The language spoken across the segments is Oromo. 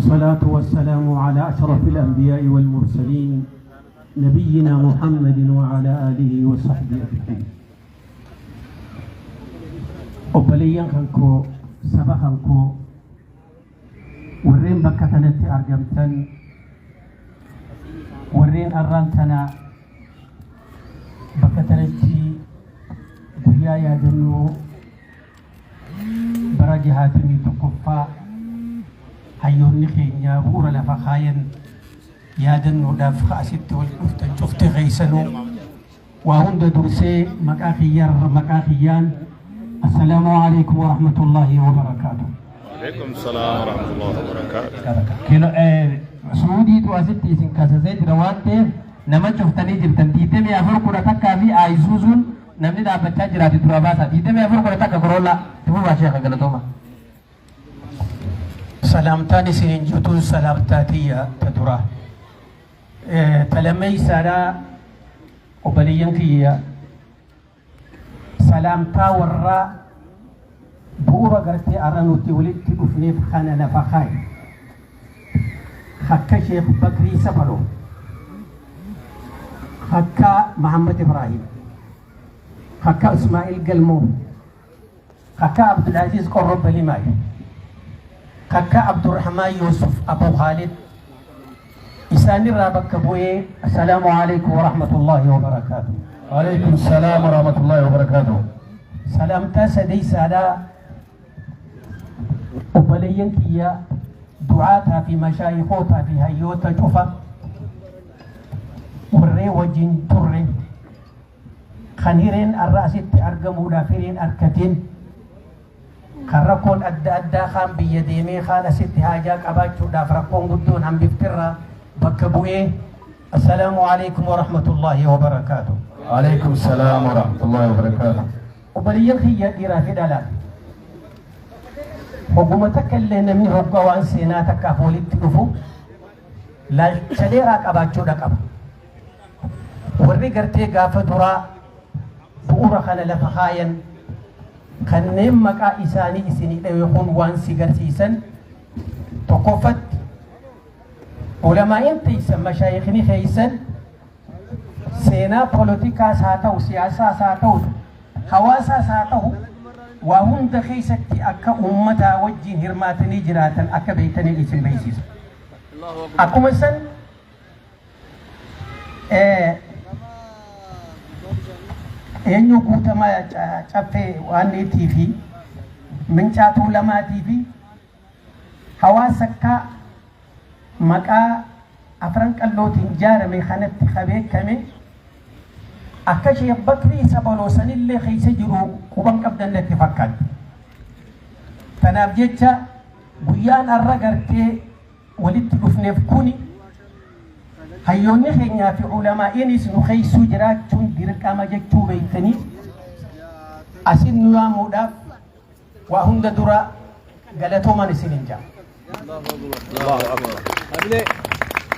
والصلاة والسلام على أشرف الأنبياء والمرسلين نبينا محمد وعلى آله وصحبه أجمعين. Obboleeyyan kan koo, saba kan koo, warreen bakka kanatti argamtan, warreen arraan tana bakka tanatti guyyaa yaadannoo bara 61ffaa hayyoonni keenya bu'uura lafa kaayan yaadannoodhaaf asitti wal dhuftan cufti keessanuu, waa hunda dursee maqaa kiyyaan, maqaa kiyyaan, assalaamu alaikum warahmatullaahi wabarakaatu. عليكم السلام ورحمة الله وبركاته. Kilo suudiitu asitti isin kasasee jira waan ta'eef nama cuftanii jirtan. 2411 fi Isuzuun namni dhaabbachaa jiraate dura baasa. 2411 Corolla tufuu sheekha galatooma. Salaamtaan isinin jirtuun salaamtaa tiyya ta dura. Ta lammeeysaadhaa, obboleeyyan kiyya, salaamtaa warraa bu'uura gartee arra nuti walitti dhufneef kana lafa kaaye. Akka Sheekh Bakrii Sabaloo, akka Mahammad Ibrahim, akka Ismaa'il Galmoo, akka Abdulaziz Qorro Balimaay, akka Abdurrahmaan Yusuf Abu Khalid, isaanirraa bakka bu'ee assalaamu alaikum warahmatullaahi wabarakaatu. عليكم السلام ورحمة الله وبركاته. Salaamtaa sadeeysaadhaa, obboleeyyan kiyya, du'aataa fi mashaayikootaa fi hayyoota cufa warree wajjin turre, kan hireen arra asitti argamuudhaaf hireen arkatiin, kan rakkoon adda addaa kaan biyya deemee kaan asitti haajaa qabaachuudhaaf rakkoon guddoon hambiftirraa bakka bu'ee assalaamu alaikum warahmatullaahi wabarakaatu. عليكم السلام ورحمة الله وبركاته. Obboleeyyan kiyya dhiiraa fi dhalaa, hogguma takka illee namni hoggaa waan seenaa takkaaf walitti dhufu laalcha dheeraa qabaachuudha qaba. Warri gartee gaafa duraa bu'uura kana lafa kaayan kanneen maqaa isaanii isinii dhawe kun waan si garsiisan, tokkoffatti ulamaa'in teessan, mashaayikni keeysan seenaa poolotikaas haa ta'u, siyaasaas haa ta'u, hawaasaas haa ta'u, waa hunda keessatti akka uummataa wajjin hirmaatanii jiraatan akka beektanii isin beeksisa. Akkuma san eenyu guutamaa caffee waanniitii fi mincaatuu lamaatii fi hawaasa akka maqaa Afran Qallootiin ijaarame kanatti ka beekame akka Sheekh Bakrii Sabaloo sanillee keessa jiru quban qabdan natti fakkaatti. Tanaaf jecha guyyaan har'a gartee walitti dhufneef kuni hayyoonni keenyaa fi ulamaa'iinis nu keessuu jiraachuun dirqama jechuu beektanii asin nu yaamuudhaaf waa hunda dura galatooman isinin jaa.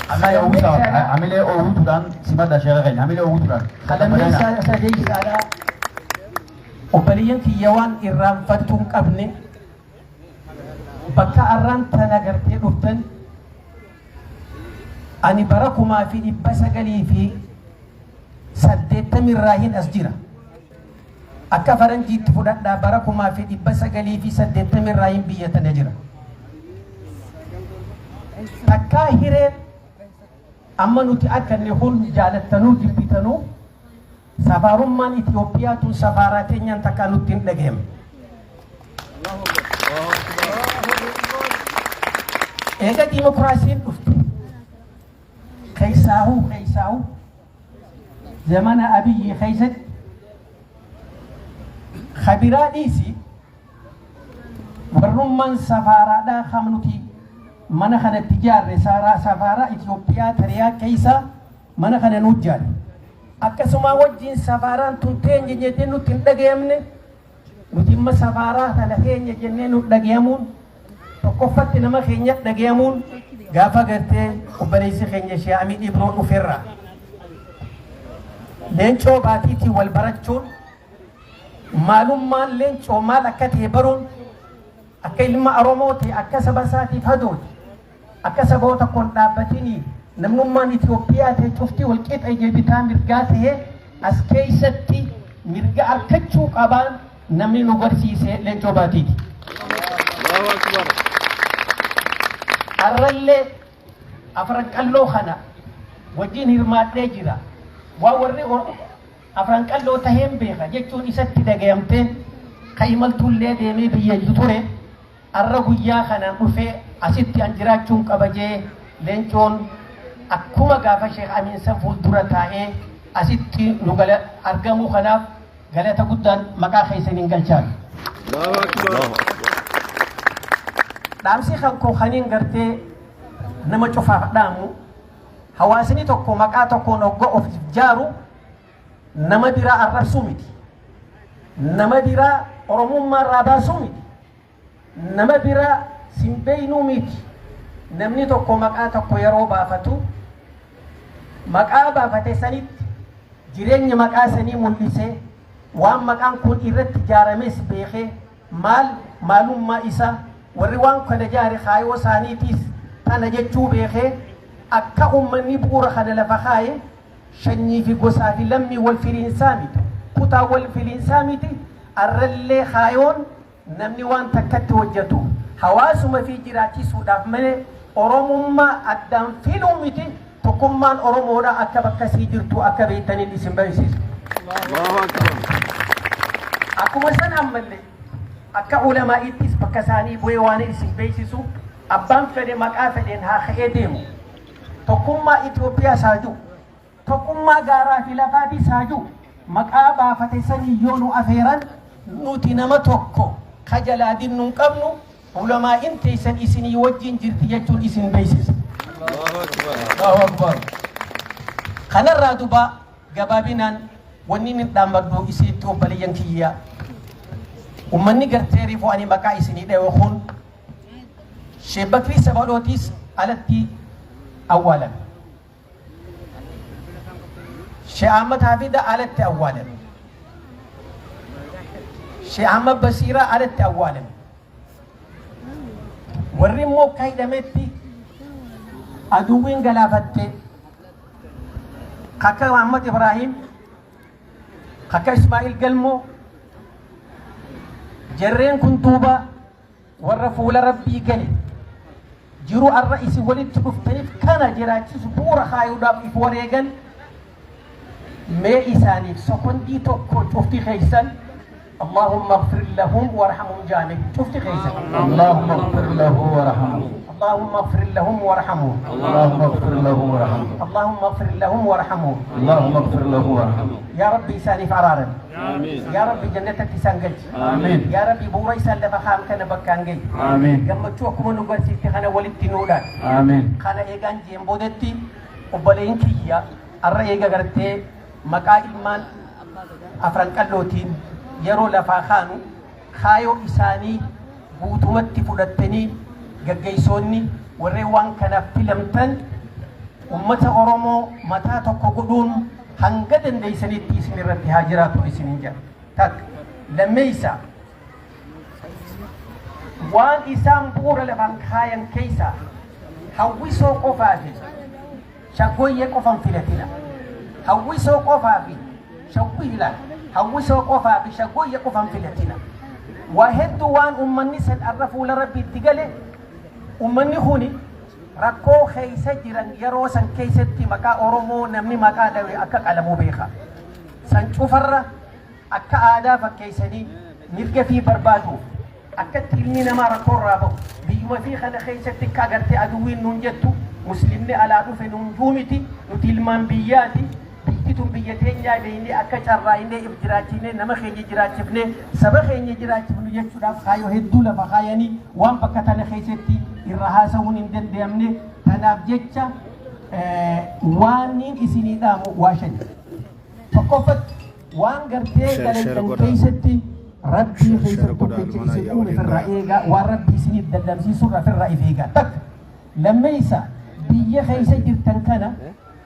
Hamilee oowwuudhaan, hamilee oowwuudhaan simadha sheekha keenya, hamilee oowwuudhaan. Kalammeessaa sadeessaadha. Obboleeyyan kiyya, waan irraanfattuu hin qabne, bakka arraan tana gartee dhuftan ani bara 1980rraa hin as jira. Akka faranjiitti fudhadhaa, bara 1980rraa hin biyya tana jira. Takkaa hireen amma nuti akka inni kun jaalattanuu jibbitanuu safaarummaan Itoophiyaa tun safaaraa teenyaan takkaa nutti hin dhageemne. Eega dimokiraasiin dhufte, keessaahuu zamana Abiyyi keessatti, kabiraa dhiisi, warrummaan safaaraadhaa kam nuti mana kanatti ijaarre saaraa safaaraa Itoophiyaa tariyaa keessa mana kana nu ijaarre. Akkasuma wajjin safaaraan tun teenya jennee nutti hin dhagayamne. Nuti imma safaaraa tana keenya jennee nu dhagayamuun, tokkoffatti nama keenya dhagayamuun gaafa gartee obboleessi keenya Shee Amiin Ibroo dhuferra. Leencoo Baatiitiin wal barachuun, maalummaan leencoo maal akka ta'e baruun, akka ilma Oromoo ta'e, akka saba isaatiif hadooti. Akka saboota tokkoon dhaabbatinii namnummaan Itoophiyaa ta'e cuftii walqixa ija bitaa mirgaa ta'e as keessatti mirga arkachuu qabaan namni nu barsiise Leencoo Baatiiti. Allahu Akbar. Har'allee Afran Qalloo kana wajjin hirmaadhee jira. Waan warri Afran Qalloo taheen beeka jechuun isatti dhagayamtee ka imaltuullee deemee biyya ture arra guyyaa kanaan dhufee asitti an jiraachuun qaba jee Leencoon akkuma gaafa Sheekh Amiin san fuuldura taa'ee asitti nu gala argamuu kanaaf galata guddaan maqaa keessaniin galchaan. Allahu Akbar. Dhaamsi kan koo kaniin gartee nama cufaaf dhaamu, hawaasni tokko maqaa tokkoon hogga of jaaru nama biraa arrabsuu miti. Nama biraa Oromummaa irraa baasuu miti. Nama biraa simbeeynuu miti. Namni tokko maqaa tokko yeroo baafatu maqaa baafate sanitti jireenya maqaa sanii mul'isee waan maqaan kun irratti ijaarames beekee maal maalummaa isaa warri waan kana jaare kaayoo isaaniitiis tana jechuu beekee akka ummanni bu'uura kana lafa kaaye shanyii fi gosaa fi lammii wal firiinsaa miti, kutaa wal filiinsaa miti. Arrallee kaayoon namni waan takkatti hojjetu hawaasuma fi jiraachisuudhaaf malee Oromummaa addaan filuu miti. Tokkummaan Oromoodha akka bakka sii jirtu akka beektaniin isin barsiisa. Allahu Akbar. Akkuma san ammallee akka ulamaa'ittis bakka isaanii bu'ee waan isin beeksisu, abbaan fedhe maqaa fedheen haa ka'ee deemu. Tokkummaa Itoophiyaa saaju, tokkummaa gaaraa fi lafaatii saaju, maqaa baafate sanii yoo nu afeeran nuti nama tokko ka jalaa dinnu hin qabnu, ulamaa'in teessan isinii wajjin jirti jechuun isin beeksisa. Allahu Akbar. Allahu Akbar. Kanarraa duba gabaabinaan wanni inni dhaammadhu isinitti, obboleeyyan kiyya. Ummanni gartee rifuu ani maqaa isinii dhawe kun Sheekh Bakrii Sabalootiis alatti awwaalame. Sheekh Ahmad Hafida alatti awwaalame. Sheekh Ahmad Basiiraa alatti awwaalame. Warri immoo akka hidhametti aduwwiin galaafatte akka Muhammad Ibrahim, akka Ismaa'il Galmoo, jarreen kun duuba warra fuula Rabbii gale jiru arra isin walitti dhuftaniif kana jiraachisu bu'uura kaayuudhaaf if wareegan. Mee isaaniif sekondii tokko cufti keessan اللهم اغفر لهم وارحمهم jaame cufti keessan. اللهم اغفر له وارحمه. اللهم اغفر لهم وارحمهم. اللهم اغفر له وارحمه. اللهم اغفر لهم وارحمهم. اللهم اغفر له وارحمه. Yaa Rabbi, isaaniif araarami. Amiin. Yaa Rabbi, jannatatti isaan galchi. آمين. Yaa Rabbi, bu'uura isaan lafa kaa'an kana bakkaan gahi. آمين. Gammachuu akkuma nu barsiifte kana walitti nuudhaan. آمين. Kana eegaan jeen boodetti, obboleen kiyya, arra eega gartee maqaa ilmaan Afran Qallootiin yeroo lafaa kaanu kaayoo isaanii guutumatti fudhattanii gaggeessoonni warreen waan kanaaf filamtan ummata Oromoo mataa tokko godhuun hanga dandeessanitti isin irratti haa jiraatu isiniin jedha. Takka. Lammeessa, waan isaan bu'uura lafaan kaayan keessa hawwisoo qofaa fi shaggooyyee qofan filatina. Hawwisoo qofaa fi shawwiila, hawwisoo qofaa fi shaggooyyee qofan filatina. Waa hedduu waan ummanni san arra fuula Rabbiitti gale, ummanni kuni rakkoo keessa jiran yeroo san keessatti maqaa Oromoo namni maqaa dhawe akka qalamuu beeka. San cufarra akka aadaa fakkeessanii mirga fi barbaadu akkatti ilmi namaa rakkoo irraa bahu biyyuma fi kana keessatti akka agartee aduwwiin nuun jettu muslimni alaa dhufe nuun juumiti, nuti ilmaan biyyaati, biyyi tun biyya teenyaa beeynee akka carraa'inee if jiraachisnee nama keenya jiraachifnee saba keenya jiraachifnu jechuudhaaf kaayoo hedduu lafa kaayanii waan bakka tana keessatti irra haasa'uun hin danda'amne. Tanaaf jecha waan niin isinii dhaamu waa shani. Tokkoffatti, waan gartee Share, share dalaytan godhaa. keessatti Rabbii Share, keessan share godhaa, tokkicha ilmaan isin ayyaa uume waliin firraa gahaa. eegaa, waan Rabbii isiniif dadhabsiisurraa firraa if eegaa. Takka. Lammeessa, biyya keessa jirtan kana,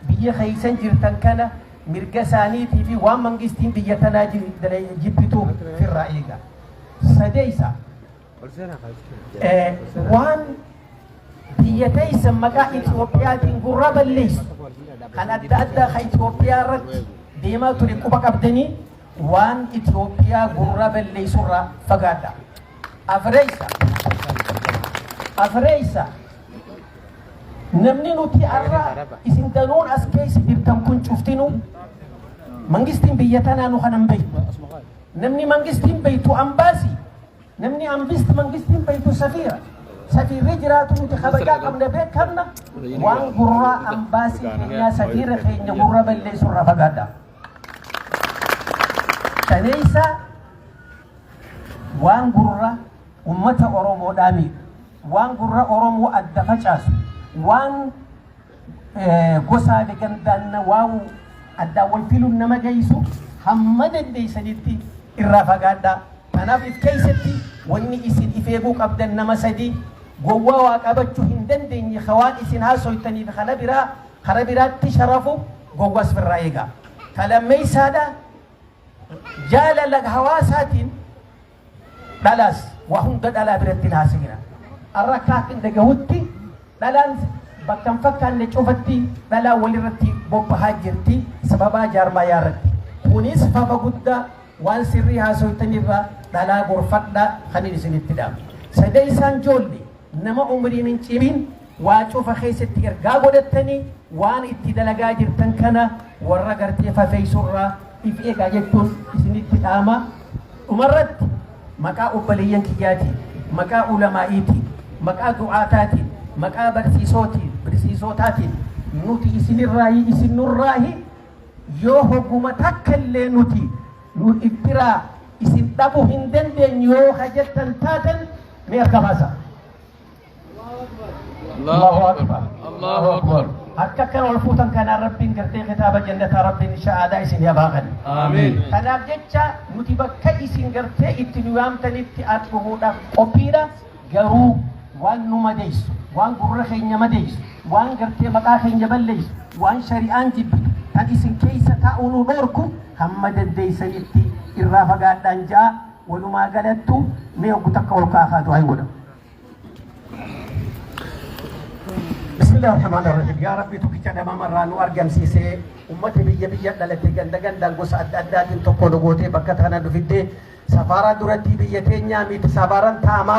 biyya keessa jirtan kana mirga isaaniitii fi waan mangistiin biyya tanaa jibbitu firraa eegaa. Sadeessa, waan biyya Biyya teeysan maqaa Itiyoophiyaatiin gurra balleessu kan adda addaa kan Itiyoophiyaa irratti deemaa ture quba qabdanii waan Itiyoophiyaa gurra balleessurraa fagaadha. Afreessa, namni nuti har'a isin danuun as keessa jirtan kun cuftinu mangistiin biyya tanaa nu kanan beektu. Namni mangistiin beektu ambaasii, namni ambist mangistiin beektu safiira. Safiirri jiraatu nuti kabajaa qabna, beekamna. Waan gurraa ambaasii keenyaa, safiira keenya gurra balleessurraa fagaadha. Shaneessa, waan gurra ummata Oromoodhaa miidhu, waan gurra Oromoo adda facaasu, waan gosaa fi gandaan waan addaan wal filuun nama geessu hamma dandeessanitti irraa fagaadhaa. Kanaaf if keessatti wanni isin if eeguu qabdan nama sadi: gowwaa waa qabachuu hin dandeenye, waan isin haasoytaniif kana biraa kara biraatti sharafu, gowwaas firraa eegaa. Kalammeessaadha, jaalala hawaasaatiin dhalaas waa hunda dhalaa biratti hin haasofina. Har'a akka hin dhagahutti dhalaan bakka hin fakkaanne cufatti dhalaa walirratti bobbahaa jirti sababaa jaarmaayaa irratti. Kunis fafa guddaa. Waan sirrii haasoytanirraa dhalaa gorfadhaa kan isinitti dhaamu. Sadeessaan, ijoollee nama umriin hin cimin waa cufa keessatti ergaa godhattanii waan itti dalagaa jirtan kana warra gartee fafeessurraa if eegaa jechuun isinitti dhaama. Dhumarratti maqaa obboleeyyan kiyyaatiin, maqaa ulamaa'iitiin, maqaa du'aataatiin, maqaa barsiisotaatiin nuti isinirraahi, isin nurraahi, yoo hogguma takka illee nuti nu iftiraa isin dhabuu hin dandeenyu yoo kajettan taatan, mee harka baasa. Allahu akbar. Allahu akbar. Akka akkana ol fuutan kanaan Rabbiin gartee kitaaba jannataa Rabbiin shahaadaa isin yabaaqan. Amiin. Kanaaf jecha nuti bakka isin gartee itti nu yaamtanitti as dhufuudhaaf qophiidha. Garuu waan nu madeessu, waan gurra keenya madeessu, waan gartee maqaa keenya balleessu, waan shari'aan jibbitu kan isin keessa taa'uu nu dhorku hamma dandeessanitti irraa fagaadhaan ja'a. Walumaa galattu mee oggu takka ol kaasaa du'aa hin godhamu. بسم الله الرحمن الرحيم. يا ربي tokkicha dhamamarraa nu argamsiisee, ummata biyya biyya dhalate, ganda gandaan, gosa adda addaatiin tokko nu gootee bakka tana dhufittee, safaaraa duratti biyya teenyaa miti safaaraan taamaa.